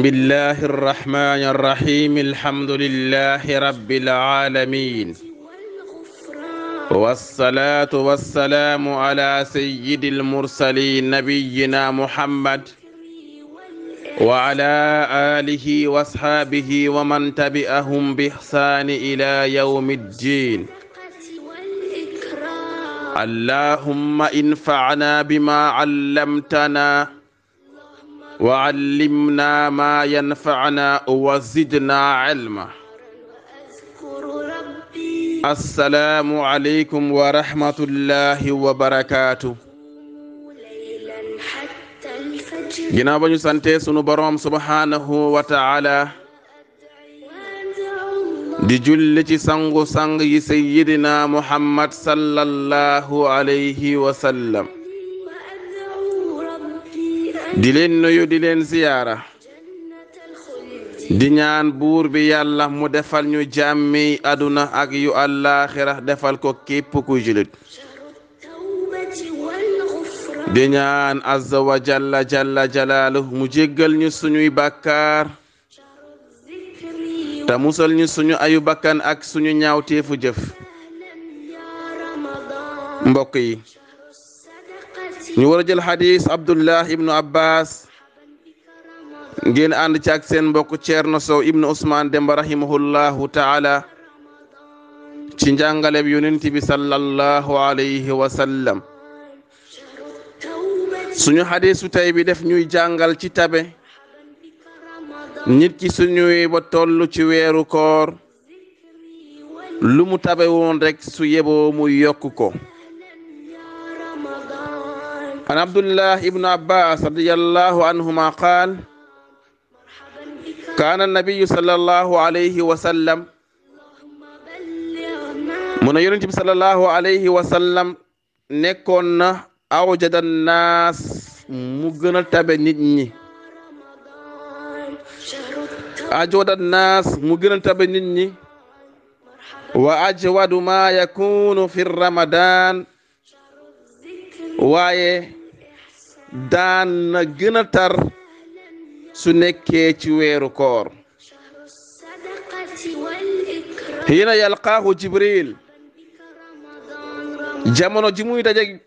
بالله الرحمن الرحيم الحمد لله رب العالمين والصلاة والسلام على سيد المرسلين نبينا محمد وعلى آله واصحابه ومن تبعهم بإحسان إلى يوم الدين. اللهم انفعنا بما علمتنا وعلمنا ما ينفعنا وزدنا علما. السلام عليكم ورحمة الله وبركاته. ginnaaw ba ñu sante sunu boroom subhanahu wa ta'ala di julli ci sangu sang yi sayyidina Muhammad sallallahu alayhi wa sallam di leen nuyu di leen ziyaara di ñaan buur bi yàlla mu defal ñu jàmmi aduna ak yu àllaaxira defal ko képp ku julit di ñaan azza wa jalla jalla jalaaluhu mu jéggal ñu suñuy bàkkaar te musal ñu suñu ayu bakkan ak suñu ñaawteefu jëf. mbokk yi ñu war a jël xadis Abdullah ibnu Abbas ngeen ànd ci ak seen mbokk Ceerno Sow ibnu Usmaan Demba rahimahullahu taala ci njàngaleb yonent bi sallallahu alayhi wa sallam. suñu xadisu tey bi def ñuy jàngal ci tabe nit ki suñuy ba tollu ci weeru koor lu mu tabe woon rek su yeboo mu yokk ko. an Abdullah ibnu Abbas radiyallahu anhuma qaal kaana nabiyu sallallahu alayhi wa sallam mu ne yonent bi sallallahu alayhi wa sallam nekkoon na awjada naas mu gën a tabe nit ñi ajwada naas mu gën a tabe nit ñi wa ajwadu ma yakunu fi ramadan waaye daan na gën a tar su nekkee ci weeru koor. hiina yalqaahu jibril jamono ji muy daje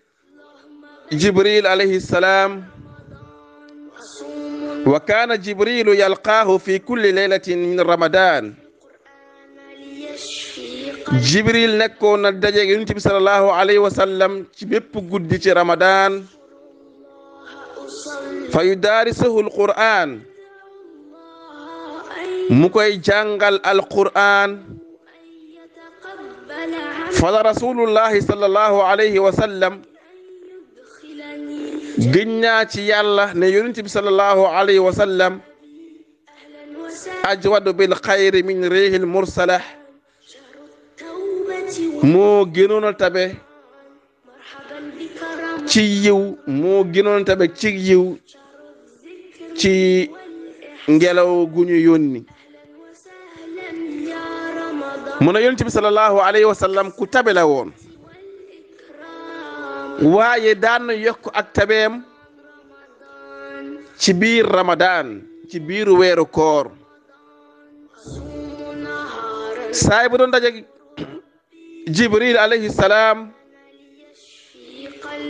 jibril alayhi salaam wa kaana jibrilu yalqaahu fi kulli laylatin min ramadan jibril nekkoon na daje yonent bi sallallahu alayhi wa sallam ci bépp guddi ci ramadan fa yudaarisuhu alquran mu koy jàngal alquran fa rasulullahi sallallahu alayhi wa sallam gëññaa ci yàlla ne yonent bi sallallahu alayhi wa sallam ajwadu bil xayri min riihil mursalah moo gënoon a tabe ci yiw moo gënoon a tabe ci yiw ci ngelaw gu ñu yónni. mu ne yonent bi sallallahu alayhi wa sallam ku tabe la woon waaye daan na yokk ak tabeem ci biir ramadan ci biiru weeru koor saay bu doon daje jibril alayhi salaam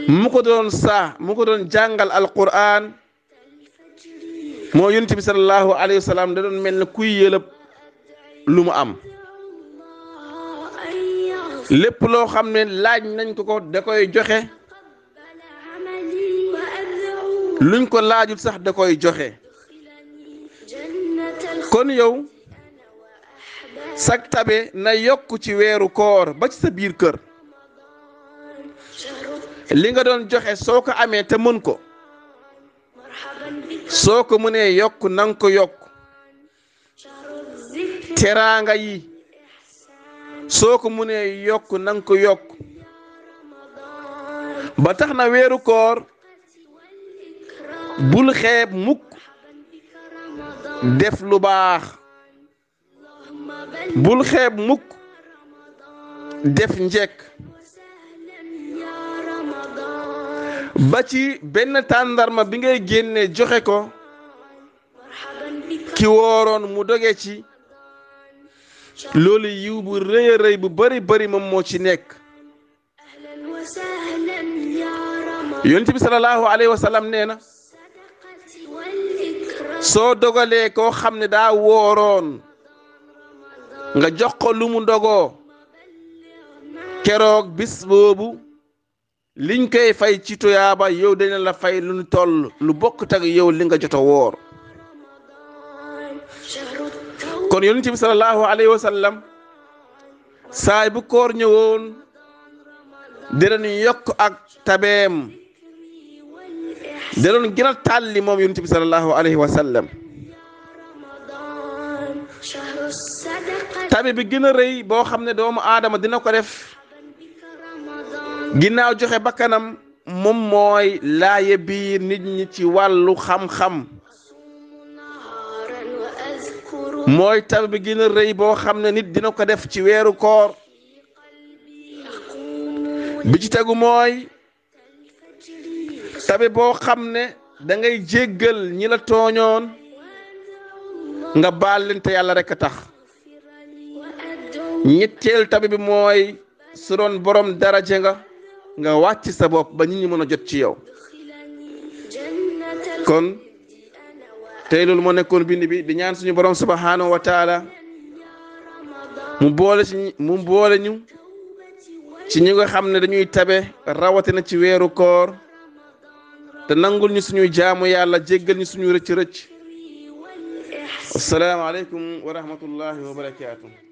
mu ko doon jàngal alquran moo yonent bi sallallahu alayhi wa sallam da doon mel ne kuy yëlëb lu mu am lépp loo xam ne laaj nañ ko da koy joxe luñ ko laajul sax da koy joxe. kon yow sak tabe na yokk ci weeru koor ba ci sa biir kër li nga doon joxe soo ko amee te mën ko soo ko mënee yokk nang ko yokk teraanga yi soo ko mënee yokk nang ko yokk ba tax na weeru koor bul xeeb mukk def lu baax bul xeeb mukk def njekk ba ci benn tàndarma bi ngay génne joxe ko ki wooroon mu doge ci loolu yiw bu rëy a rëy bu bari bari moom moo ci nekk. yonent bi sallallahu alayhi wa sallam nee na soo dogalee koo xam ne daa wooroon nga jox ko lu mu dogoo keroog bis boobu liñ koy fay ci tuyaaba yow dina la fay lu toll lu bokk tag yow li nga jot a woor. kon yonent bi sallallahu alayhi wa sallam saay bu koor ñëwoon dinañu yokk ak tabeem dinañu gën a tàlli moom yonent bi sallallahu alayhi wa sallam. tabe bi gën a rëy boo xam ne doomu aadama dina ko def ginnaaw joxe bakkanam moom mooy laaye biir nit ñi ci wàllu xam-xam. mooy tabe bi gën a rëy boo xam ne nit dina ko def ci weeru koor. bi ci tegu mooy tabe boo xam ne da ngay jéggal ñi la tooñoon nga baal leen te yàlla rek a tax. ñetteel tabe bi mooy su doon borom daraja nga wàcc sa bopp ba nit ñi mën a jot ci yow. kon tey loolu moo nekkoon bind bi di ñaan suñu borom subhanahu wa taala mu boole ñu ci ñi nga xam ne dañuy tabe rawatina ci weeru koor te nangul ñu suñuy jaamu yàlla jéggal ñu suñu rëcc rëcc. assalaamu aleykum wa rahmatullahi wa barakaatuh.